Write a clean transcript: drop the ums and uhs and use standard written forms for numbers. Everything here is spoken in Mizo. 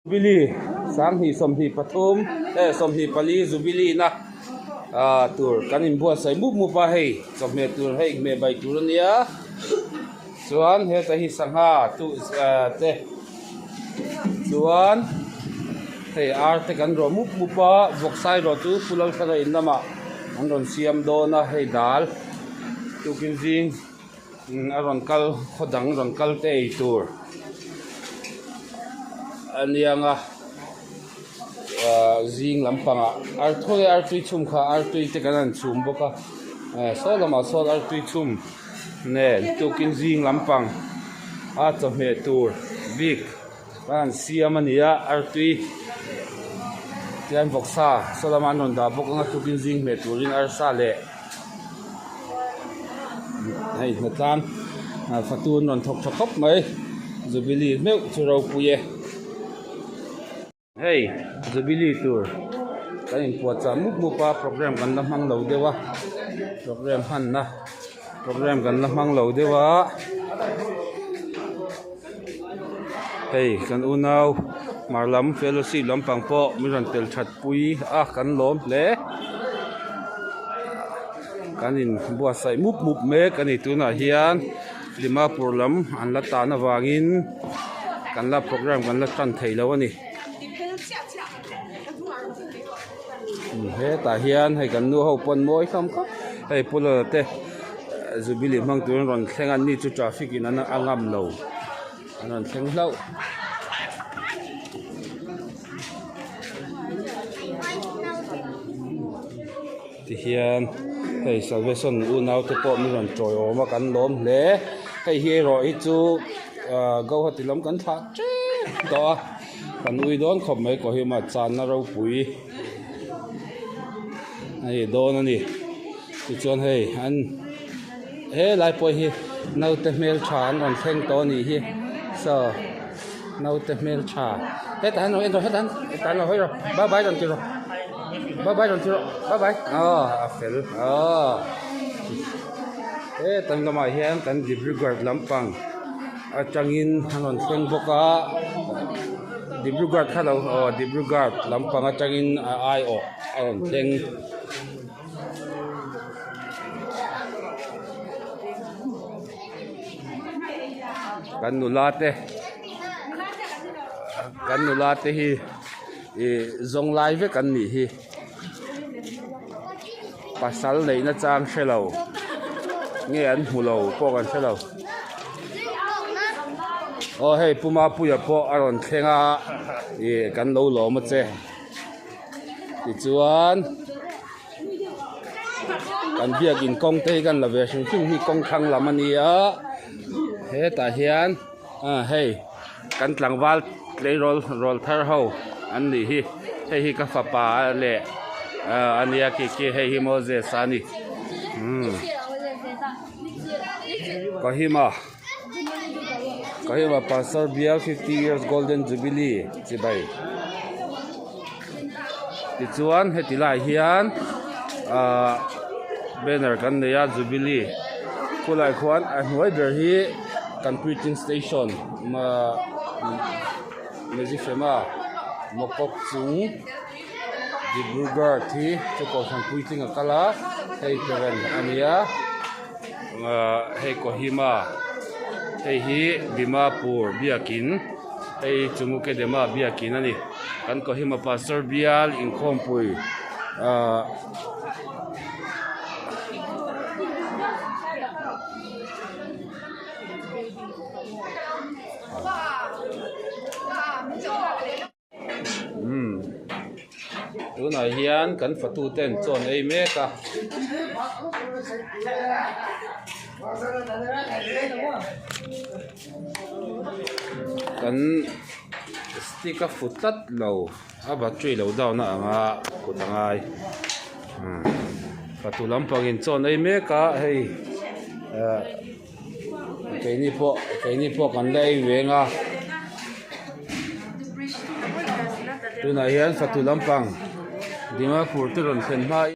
Jubilee 2023 eh 24 Jubilee na ah tur kan inbuatsaih mup mup a hei chawhmeh tur hei hmeh bai tur a nia chuan heta hi sangha tu ah te chuan hei ar te kan rawh mup mup a vawksa erawh chu Pu Lalthara in lamah an rawn siam dawn a hei dal tukin zing. A rawn kal khaw dang rawn kal te ei tur a niang a ahh zing lampangah artui artui chhum kha artui te kan han chhum bawk a eh saw lamah sawn artui chhum nen tukin zing lampang a chawhmeh tur bik kan han siam a ni a artui tian vawksa saw lamah an rawn dah bawk ang a tukin zing hmeh turin arsa leh. Hei hnatlang fatu an rawn thawk tha khawp mai jubilee meuh chu ropui e hei jubilee tur kan inpuahchah mup mup a program kan la hmang lo deuh a program hmanna program kan la hmang lo deuh a hei kan unau hmar lam fellowship lampang pawh min rawn tel that pui a kan lawm hle kan in buatsaih mup mup mek a ni tunah hian Dimapur lam an la tan avangin kan la program kan la tan thei lo a ni hetah hian hei kan nu ho pawn mawi hlawm khawp hei pu lala te jubilee hmang turin rawn thleng a ni chu traffic in a ngam lo an rawn thleng hlauh. Tihian hei salvation unau te pawh min rawn tawiawm a kan lawm hle hei hi erawh hi chu ahh Guwahati lam kan thlah tep tawh a kan ui dawn khawp mai Kohima channa ropui a ni dawn a ni tichuan hei an helai pawh hi naute hmeltha an rawn thleng tawh a nih hi saw naute hmeltha hetah hian en rawh hetah hian hetah hian lo hawi rawh bye bye rawn ti rawh bye bye rawn ti rawh bye bye aw a fel aw heta lamah hian kan Dibrugarh lampang atangin an rawn thleng bawk a Dibrugarh kha lo aw Dibrugarh lampang atangin a aiawh a rawn thleng. Kan nula te kan nula te hi ih zawng lai vek an nih hi pasal neih na chang hre lo nge an hmu lo pawh kan hre lo aw hei Pu Mapuia pawh a rawn thleng a ih kan lo lawm a che. Tichuan kan biakin kawng te hi kan la ve hrim hrim hi kawng thlang lam a ni a hetah hian ah hei kan tlangval tleirawl rawl thar ho an nih hi hei hi ka fapa leh ah a nia khi khi hei hi Moses a ni umm Kohima Kohima Pastor Bial 50 years golden jubilee chibai tichuan heti lai hian ahh banner kan nei a jubilee khulai khuan a hnuai ber hi kan preaching station ahh Mizifema mawkawk chung Dibrugarh hi chu kohhran puitling a kal a hei parent a nia. Ahh hei Kohima hei hi Dimapur biakin hei Chumukedema biakin a ni kan Kohima pastor bial inkhawmpui ahh Umm tunah hian kan fatu ten chaw an ei mek a kan stick a fu tlat lo a battery lo down a ang a kut a ngai umm fatu lampangin chaw an ei mek a hei ah. Keini pawh keini pawh kan la ei veng a tunah hian fatu lampang Dimapur te rawn thlen hma.